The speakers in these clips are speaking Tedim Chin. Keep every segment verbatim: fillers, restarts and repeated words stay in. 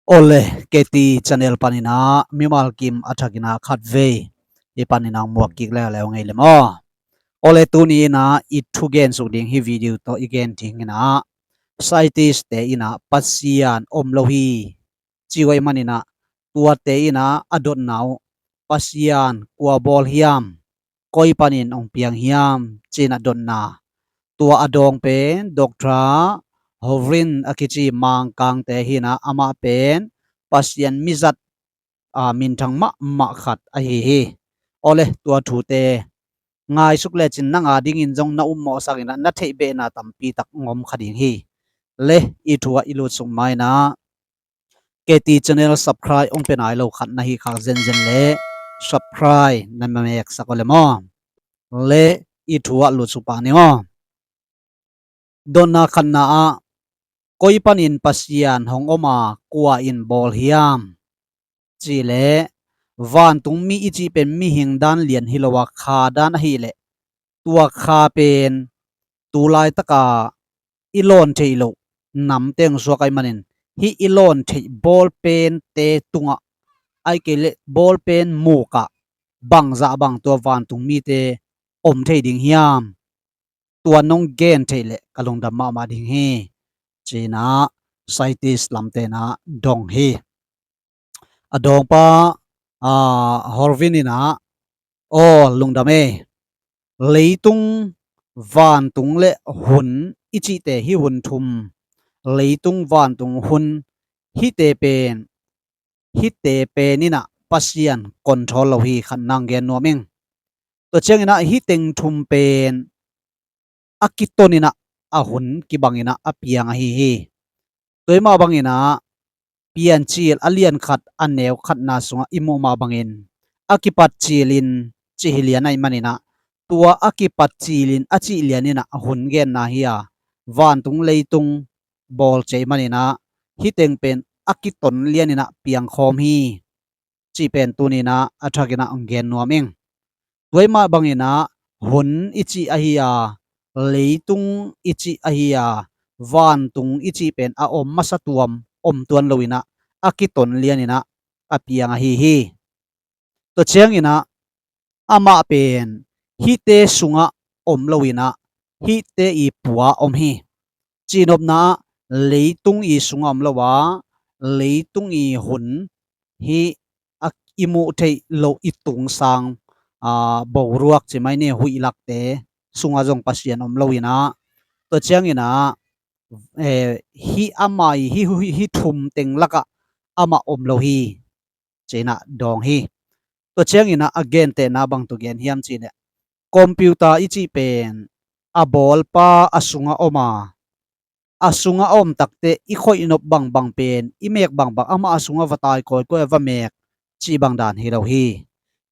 Awle, K T channel panin ah mimal kim a thakin ah khatvei i panin ah muak kik leuleu ngei le maw? Awle, tuni in ah i thugen suk ding hi, video tawh i gen ding in ah, scientist te in ah Pasian om lo hi ci uh ahih manin ah, tuate in ah a dotna uh, Pasian kua bawl hiam, koi panin hong piang hiam ci-in a dotna. Tua a dawng pen Doctor Hovrin a kici Mangkangte hi-in ah, amah pen Pasian mizat, a, minthang mahmah khat ahi hi. Awle, tua thute ngaisuk lecin nang a dingin zong na um mawhsak in ah, na theihbehna tampi tak hong om kha ding hi. Le, i thu ah i lutsuk ma-in ah, K T channel subscribe hong pia nai lo khat na hih khak zenzen le subscribe na meksak aw le maw? Le, i thu ah lutsuk pak ni maw? Dotna khatna ah, koi panin Pasian hong om a, kua in bawl hiam? Cih leh, vantungmi i cih pen mihing dan lian hi lo a, kha dan ahih leh, tua kha pen tu laitak a i lawn theih loh namte hong suak ahih manin, hih i lawn theih bawlpente tungah, ahih kei leh bawlpen muk ah bangzah bang tua vantungmite om thei ding hiam? Tua nong gen theih leh ka lungdam mahmah ding hi, ci-in ah scientist lamte in ah dong hi. A dawngpa, a, Horvin in ah, aw lungdam e, leitung, vantung le hun i cihte, hih hun thum, leitung, vantung, hun, hihte pen, hihte pen in ah Pasian control lo hi, khat nang gen nuam ing. Tua ciangin ah hih teng thum pen a kiton in ah, a hun kibang in ah a piang ahi hi. Tua ahih mah bangin ah Piancil a lian khat a neu khatna sungah i muh mah bangin, a kipat cilin cih hi lian ahih manin ah, tua a kipat cilin a cih lian in ah hun genna hi a, vantung leitung bawl cih ahih manin ah, hih teng pen a kiton lian in ah piang khawm hi, cih pen tuni in ah a thakin ah hong gen nuam ing. Tua ahih mah bangin ah hun i cih ahi a, leitung i cih ahi a, vantung i cih pen a om masa tuam, om tuan lo in ah, a kiton lian in ah a piang ahi hi. Tua ciangin ah amah pen hihte sungah om lo in ah, hihte i pua om hi. Cihnopna ah, leitung i sungah om lo a, leitung i hun, hih a i muh theih loh i tungsang, a, boruak ci mai ni, huih lakte sungah zong Pasian om lo in ah, tua ciangin ah, eh, hih amah i, hih, hih, hih thum teng lakah amah om lo hi, ci-in ah dawng hi. Tua ciangin ah a gentehna bang tawh gen hiam cih leh, computer i cih pen a bawlpa a sungah om a, a sungah a om takteh i khoih nop bangbang pen, i mek bangbang amah a sungah va tai kawikawi a va mek cih bang dan hi lo hi.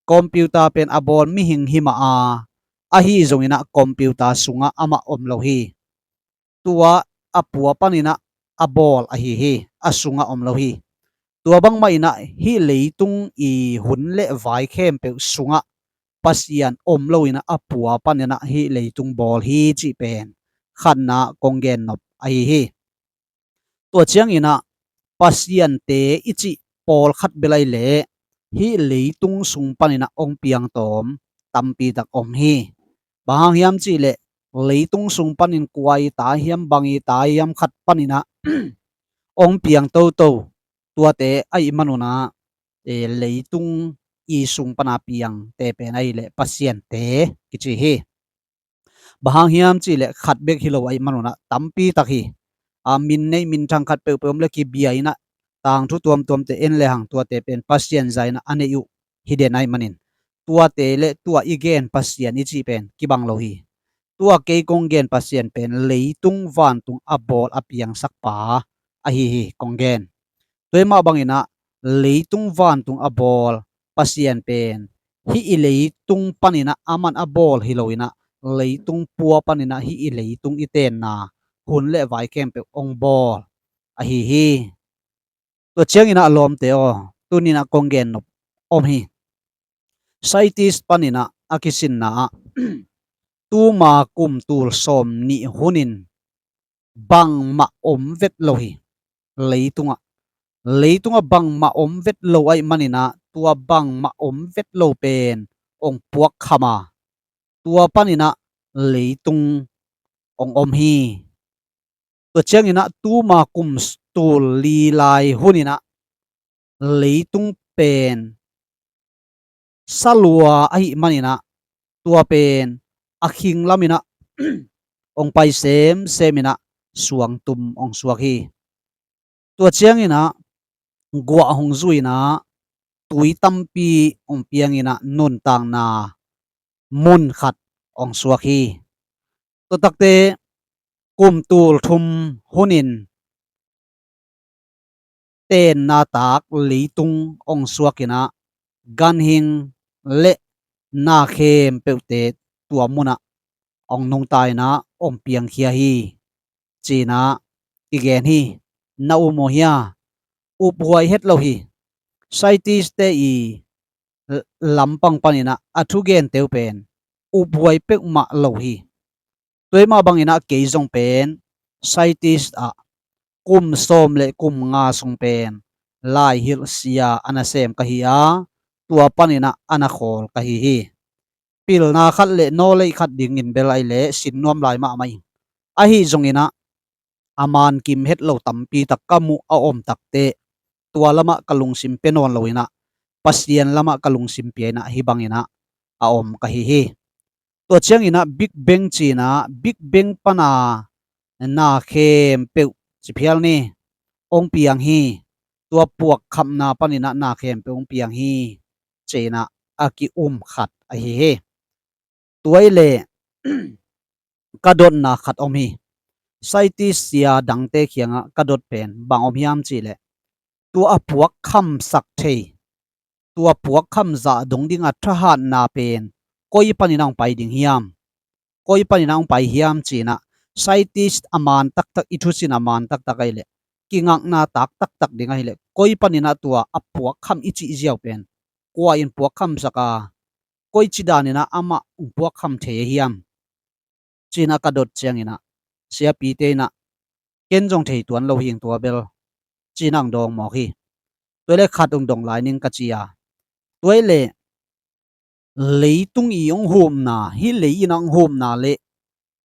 Computer pen a bawl mihing hi mah a, ahi zongin ah computer sungah amah om lo hi. Tua a pua panin ah a bawl ahi hi, a sungah om lo hi. Tua bangmah in ah hih leitung i hun le vai khempeuh sungah Pasian om lo in ah a pua panin ah hih leitung bawl hi cih pen khatna kong gen nop ahi hi. Tua ciangin ah Pasiante i cih pawlkhat bel ahih leh hih leitung sung panin ah hong piang tawm tampi tak om hi. Bang hang hiam cih leh, leitung sung panin kua i ta hiam, bang i ta hiam khat panin ah hong piang toto, tuate ahih manun ah, eh, leitung i sung pan a piangte pen ahih leh Pasiante kici hi. Bang hang hiam cih leh khat bek hi lo ahih manun ah tampi tak hi. A, min neih minthang khat peuhpeuh om le kibia in ah tangthu tuamtuamte en le hang, tuate pen Pasian zia in ah a neih uh hi den ahih manin, tuate le tua i gen Pasian i cih pen kibang lo hi. Tua kei kong gen Pasian pen leitung vantung a bawl a piangsak pa ahi hi kong gen. Tua ahih mah bangin ah leitung vantung a bawl Pasian pen hih i leitung panin ah aman a bawl hi lo in ah, leitung pua panin ah hih i leitung i tenna hun le vai khempeuh hong bawl ahi hi. Tua ciangin ah lawmte aw, tuni in ah kong gen nop om hi. Scientist panin ah a kisinna ah, tuma kum tul sawmnih hunin bangmah om vet lo hi leitungah. leitungah bangmah om vet lo ahih maninah tua bangmah om vet lo pen hong puakkham a, tua paninah leitung hong om hi. Tua cianginah tuma kum tul li lai huninah leitung pen salua ahih maninah tua pen a khing laminah hong pai semseminah suangtum hong suak hi. Tua cianginah guah hong zuinah tui tampi hong pianginah nuntakna mun khat hong suak hi. Tua takte kum tul thum hunin tenna tak leitung hong suakinah ganhing le na khempeuhte tua munah hong nungta inah hong piangkhia hi, cinah kigen hi. Na um uh hia? Uphuai het lo hi. Scientist-te i lampang paninah a thugenteu pen uphuai peuhmah lo hi. Tua mah banginah kei zong pen scientist ah kum sawm le kum nga sung pen laihilh sia a nasem ka hi a, tua paninah a na khawl ka hi hi. Pilna khat le nawlei khat dingin bel ahih leh sin nuam lai mahmah hi. Ahi zonginah a mankim het lo tampi tak ka muh a om takte tua lamah ka lungsim pia nawn loinah Pasian lamah ka lungsim pia inah hih banginah a om ka hi hi. Tua cianginah Big Bang cinah Big Bang pana na khempeuh ci phial ni hong piang hi. Tua puakkhamna paninah na khempeuh hong piang hi, cinah a ki-um khat ahi hi. Tua ahih leh ka dotna khat om hi. Scientist sia dangte kiangah ka dot pen bang om hiam cihleh tua a puakkhamsak thei, tua puakkham zah dong dinga thahatna pen koi paninah hong pai ding hiam? Koi paninah hong pai hiam cinah scientist a man taktak, i thusin a man taktak ahih leh, kingakna tak taktak ding ahih leh koi paninah tua a puakkham i cih ziau pen kua in puakkhamsak a, koici daninah amah hong puakkham thei ahi hiam? Cinah ka dot cianginah siapite inah ken zong thei tuan lo hing tua bel, cinah hong dawng mawk hi. Tua ahih leh khat hong dong lai ning ka ci a, tua ahih leh leitung i hong humna, hih lei inah hong humna le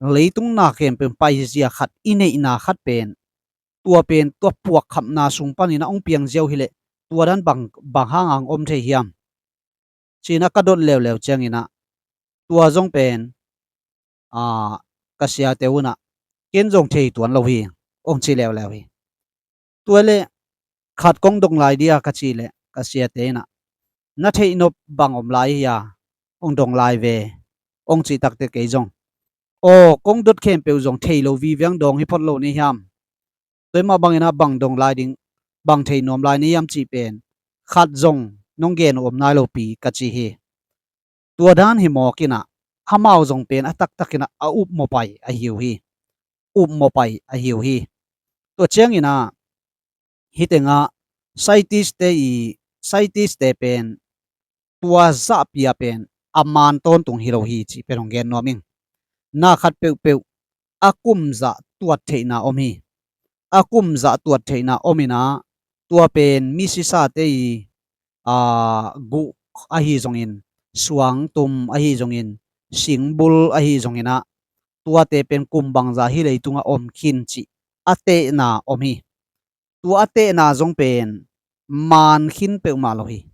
leitung na khempeuh paizia khat i neihna khat pen tua pen tua puakkhamna sung paninah hong piang ziau hileh tua dan bang, bang hanga hong om thei hiam? Cinah ka dot leuleu cianginah tua zong pen a, ka siate unah ken zong thei tuan lo hi, hong ci leuleu hi. Tua leh khat kong dong lai dia ka cih leh ka siate inah na theih nop bang om lai hia, hong dong lai ve, hong cih takte kei zong aw, kong dot khempeuh zong thei lo vive hong dawng hi phot lo ni hiam? Tua mah banginah bang dong lai ding, bang thei nuam lai ni hiam cih pen khat zong nong gen uh om nai lopi ka ci hi. Tua dan hi mawkinah amau zong pen a taktakinah a upmawh pai ahi uh hi. Upmawh pai ahi uh hi. Tua cianginah hih tengah scientist-te i, scientist-te pen tua zahpi-a pen a man tawntung hi lo hi cih pen hong gen nuam ing. Na khat peuhpeuh a kum zah tuat theihna om hi. A kum zah tuat theihna om inah tua pen misisate i, a, guh ahi zongin, suangtum ahi zongin, singbul ahi zonginah tuate pen kum bangzah hih leitungah om khin cih a tehna om hi. Tua a tehna zong pen man khin peuhmah lo hi.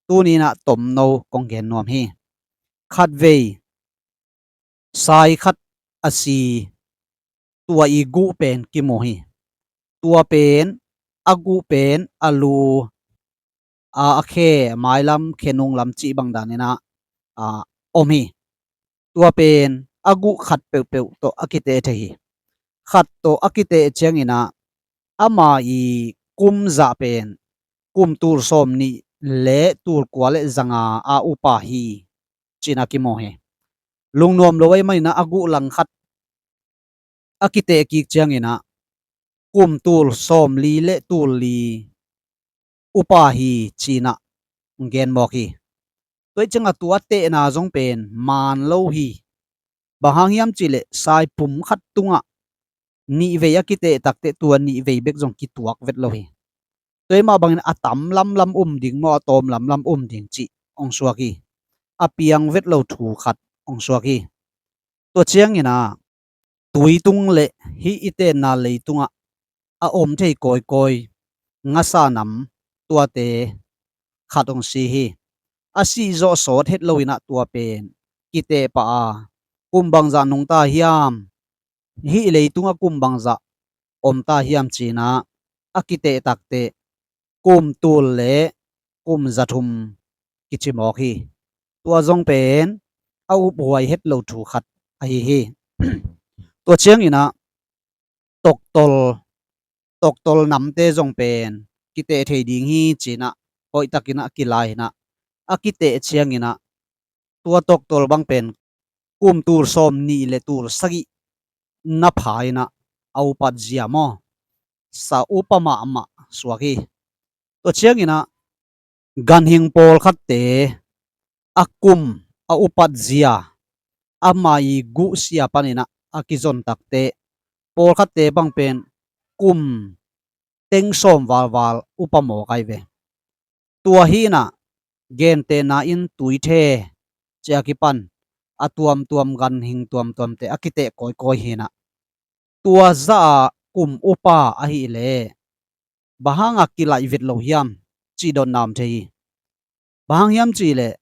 Tuninah tomno kong gen nuam hi. Khatvei sai khat a si, tua i guh pen kimu hi. Tua pen a guh pen a lu, a, a khe mailam, khe nunglam cih bang daninah, a, om hi. Tua pen a guh khat peuhpeuh tawh a kiteh thei hi. Khat tawh a kiteh cianginah ama i kum zah pen kum tul sawm nih le tul kua le zanga a upa hi, cinah kimu hi. Lungnuam lo ahih maninah a guh langkhat a kiteh kik cianginah kum tul sawm li le tul li upa hi, cinah gen mawk hi. Tua ih ciangah tua a tehna zong pen man lo hi. Bang hang hiam cihleh saipum khat tungah nihvei a kiteh takte tua nihvei bek zong kituak vet lo hi. Tua hi mah bangin a tam lamlam um ding maw, a tawm lamlam um ding cih hong suak hi. A piang vet lo thu khat hong suak hi. Tua ciangin ah tui tung le hih i tenna leitungah a om thei kawikawi ngasa nam tuate khat hong si hi. A sih zawh sawt het loin ah tua pen kiteh pah a, kum bangzah nungta hiam, hih leitungah kum bangzah omta hiam ci-in ah a kiteh takteh kum tul le kum zathum kici mawk hi. Tua zong pen a uphuai het lo thu khat ahi hi. Tua ciangin ah toktol, toktol namte zong pen kiteh thei ding hi ci-in ah hoihtakin ah kila-in ah a kiteh ciangin ah tua toktol bang pen kum tul sawm nih le tul sagih na pha-in ah a upat zia maw, sa upa mahmah suak hi. Tua ciangin ah ganhing pawlkhatte a kum a upat zia ama i guhsia panin ah a kizon takteh pawlkhatte bang pen kum teng sawm valval upa mawk ahi ve. Tua hi-in ah gentehna in tuithe ci-a kipan a tuamtuam ganhing tuamtuamte a kiteh kawikawi hi-in ah tua zah a kum upa ahih leh bang hanga kilaih vet lo hiam cih dotna om thei hi. Bang hang hiam cih leh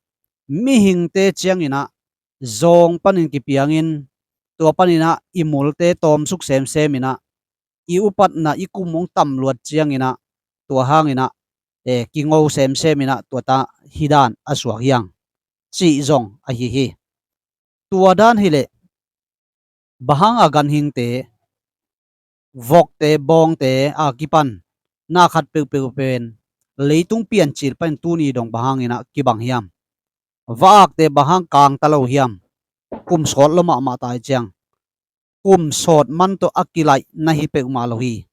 mihingte ciangin ah zawng panin kipiangin tua panin ah i multe tawmsuk semsem in ah i upatna i kum hong tamluat ciangin ah tua hangin ah eh, kingo semsem in ah tua ta hi dan a suak hiang cih zong ahi hi. Tua dan hileh bang hanga ganhingte, vokte, bawngte a kipan na khat peuhpeuh pen leitung piancil panin tuni dong bang hangin ah kibang hiam? Va-akte bang hang kangta lo hiam? Kum sawt lo mahmah ta hi ciang kum sawt man tawh a kilaih na hi peuhmah lo hi.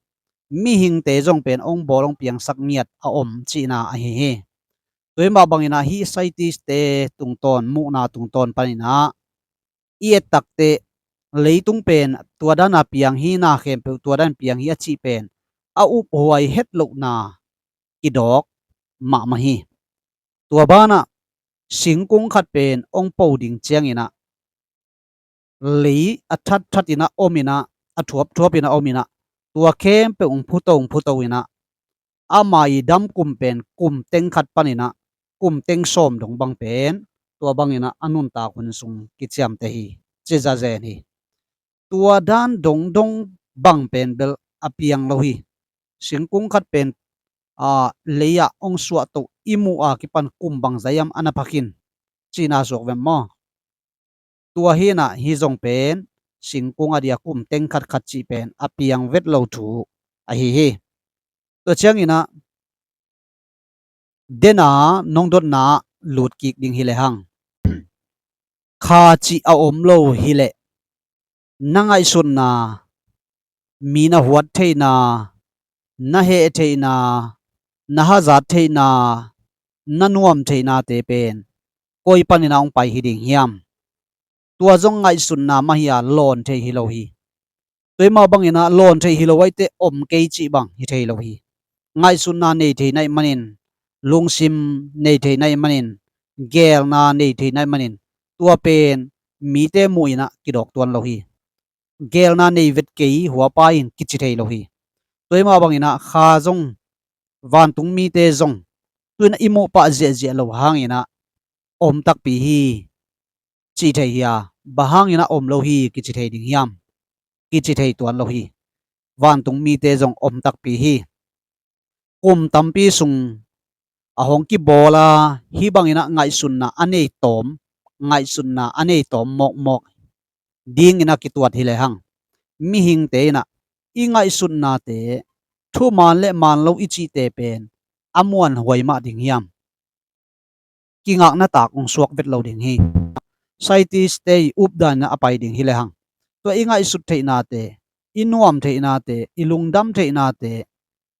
Mihingte zong pen hong bawl hong piangsak ngiat a om cihna ahi hi. Tua hi mah bangin ah hih scientist-te tungtawn, muhna tungtawn panin ah i et takteh leitung pen tua dana piang hi, na khempeuh tua dan piang hi a cih pen a uphuai het lohna kidawk mahmah hi. Tua banah singkung khat pen hong po ding ciangin ah lei a thatthat in ah om in ah, a thuapthuap in ah om in ah, tua khempeuh hong phuto hong phuto in ah ama i dam kum pen kum teng khat panin ah kum teng sawm dong bang pen tua bangin ah a nuntak hun sung kiciamteh hi, ci zazen hi. Tua dan dongdong bang pen bel a piang lo hi. Singkung khat pen a, lei-ah hong suahtoh i muh a kipan kum bangzah hiam a na phakhin cihna suak vem maw? Tua hi-in ah hih zong pen singkung a dia kum teng khatkhat cih pen a piang vet lo thu ahi hi. Tua ciangin ah dena nong dotna lutkik ding hi lehang, kha cih a om lo hileh na ngaihsutna, mi na huat theihna, na heh theihna, na hazat theihna, na nuam theihnate pen koi panin ah hong pai hi ding hiam? Tua zong ngaihsutna mah hi-a lawn thei hi lo hi. Tua hi mah bangin ah lawn thei hi lo ahih teh om kei cih bang hi thei lo hi. Ngaihsutna nei thei na hih manin, lungsim nei thei na hih manin, geelna nei thei na hih manin tua pen mite muh in ah kidawk tuan lo hi. Geelna nei vet kei, huapa in kici thei lo hi. Tua hi mah bangin ah kha zong, vantung mite zong tu-in ah i muh pah ziahziah lo hangin ah om takpi hi ci thei hi a, bang hangin ah om lo hi kici thei ding hiam? Kici thei tuan lo hi. Vantung mite zong om takpi hi. Kum tampi sung a hong kibawl a, hih bangin ah ngaihsutna a nei tawm, ngaihsutna a nei tawm mawkmawk dingin ah kituat hi lehang, mihingte in ah i ngaihsutnate, thuman le man lo i cihte pen a muanhuai mah ding hiam? Kingakna tak hong suak vet lo ding hi. Scientist-te i updan in ah a pai ding hi lehang, tua i ngaihsut theihnate, i nuam theihnate, i lungdam theihnate,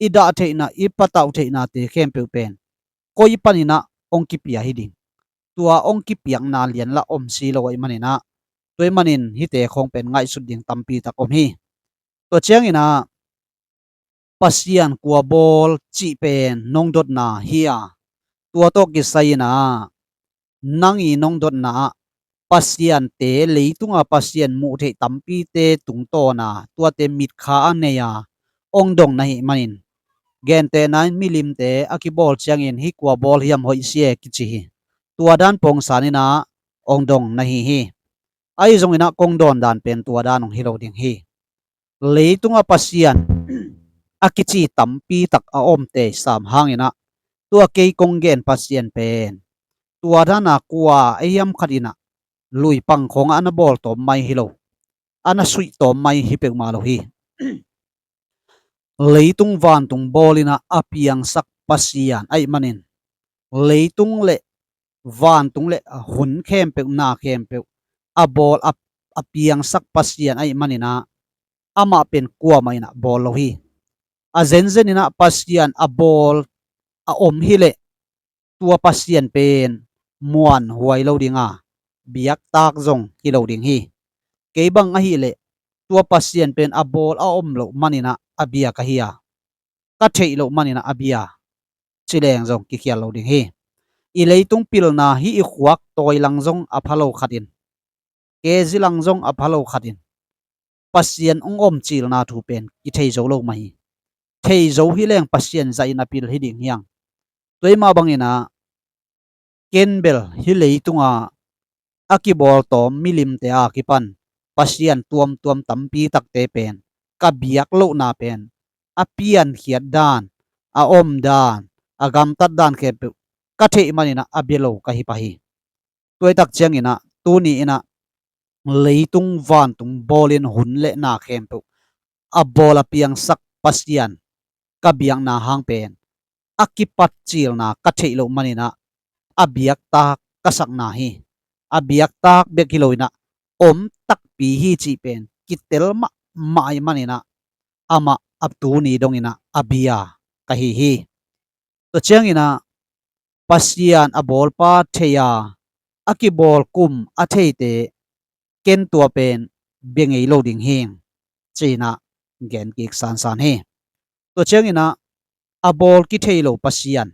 i dah theihna, i patauh theihnate khempeuh pen koi panin ah hong kipia hi ding? Tua hong kipiakna lian lah om si lo ahih manin ah, tua ahih manin hihte khawng pen ngaihsut ding tampi tak om hi. Tua ciangin ah Pasian kua bawl cih pen nong dotna hi a, tua tawh kisai-in ah nang i nong dotna ah Pasiante, leitunga Pasian muh theih tampite tungtawna tuate mitkha a nei a ong dong na hih manin, gentehna in milimte a kibawl ciangin hih kua bawl hiam hoih si e kici hi. Tua dan pawngsan in ah ong dong na hi hi. Ahi zongin ah kong dawn dan pen tua dan ong hi lo ding hi. Leitunga Pasian a kici tampi tak a om tei sam hangin ah, tua kei kong gen Pasian pen tua dana kua ei hiam khat in ah lui pangkhawng ah a na bawl tawm mai hi lo, a na suih tawm mai hi peuhmah lo hi. Leitung vantung bawl in ah a piangsak Pasian ahih manin, leitung le vantung le hun khempeuh, na khempeuh a bawl a, a piangsak Pasian ahih manin ah, amah pen kuamah in ah bawl lo hi. A zenzen in ah Pasian a bawl a om hi leh, tua Pasian pen muanhuai lo ding a, biaktak zong hi lo ding hi. Kei bang ahih leh, tua Pasian pen a bawl a om loh manin ah a bia ka hi a, ka theih loh manin ah a bia ci leng zong kikhial lo ding hi. I leitung pilna hi, i khuak tawi lang zong a pha lo khat in, kezi lang zong a pha lo khat in, Pasian ong om cilna thu pen kithei zo lo mah hi. Thei zo hi leng Pasian zahin a pil hi ding hiang. Tua mah bangin ah, ken bel hih leitunga a kibawl tawm milimte a kipan Pasian tuamtuam tampi takte pen ka biak lohna pen a piankhiat dan, a om dan, a gamtat dan khempeuh ka theih manin ah a bia lo ka hi pah hi. Tua hi tak ciangin ah, tuni in ah leitung vantung bawlin hun le na khempeuh a bawl a piangsak Pasian ka biakna hang pen a kipat cilna ka theih loh manin ah a biaktak ka sakna hi. A biaktak bek hi lo in ah, om takpi hi cih pen kitel mahmah ahih manin ah, amah a tuni dongin ah a bia ka hi hi. Tua ciangin ah, Pasian a bawlpa thei a, a kibawl kum a theite, ken tua pen bia ngei lo ding hi, ci-in ah gen kik sansan hi. Tua ciangin ah, a bawl kithei lo Pasian,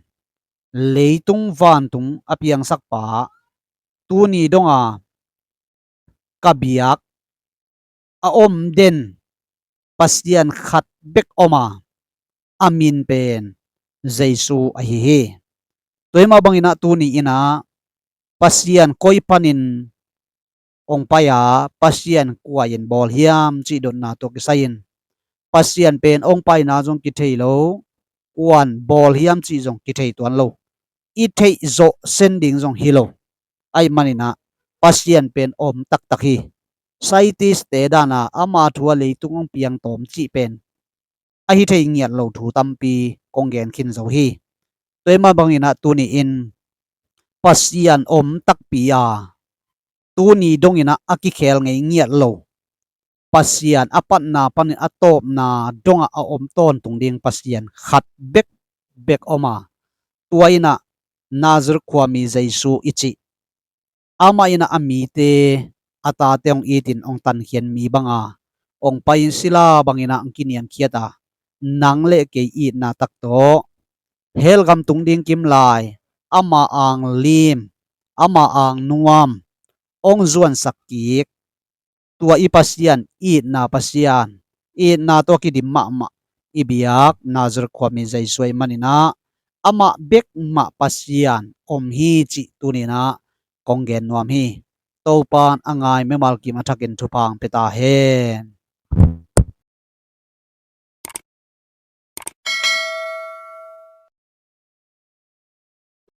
leitung vantung a piangsakpa, tuni donga ka biak a om den Pasian khat bek om a, a min pen Jesu ahi hi. Tua mah bangin ah, tuni in ah Pasian koi panin ong pai a, Pasian kua in bawl hiam cih dotna tawh kisai-in, Pasian pen ong paina zong kithei lo, kuan bawl hiam cih zong kithei tuan lo, i theih zawh sen ding zong hi lo. Ahih manin ah, Pasian pen om taktak hi. Scientist-te dan a ama thu a leitung ong piang tawm cih pen a hi thei ngiat lo thu tampi kong gen khin zo hi. Tua mah bangin ah, tuni in Pasian om takpi a, tuni dongin ah a kikhel ngei ngiat lo, Pasian a patna panin a tawpna dongah a om tawntung ding Pasian khat bekbek om a, tua in ah Nazareth khuami Jesu i cih, amah in ah a mite, a tate hong itin hong tankhian mi banga hong pai-in sila bangin ah hong kiniamkhiat a, nang le kei itna tak tawh hell gam tung ding kimlai, ama ang lim, ama ang nuam hong zuansak kik, tua i Pasian, itna Pasian, itna tawh kidim mahmah i biak Nazareth khuami Jesu ahih manin ah, amah bek mah Pasian om hi cih tuni in ah kong gen nuam hi. Topa'n a ngai mimal kim a thakin thupha hong pia ta hen.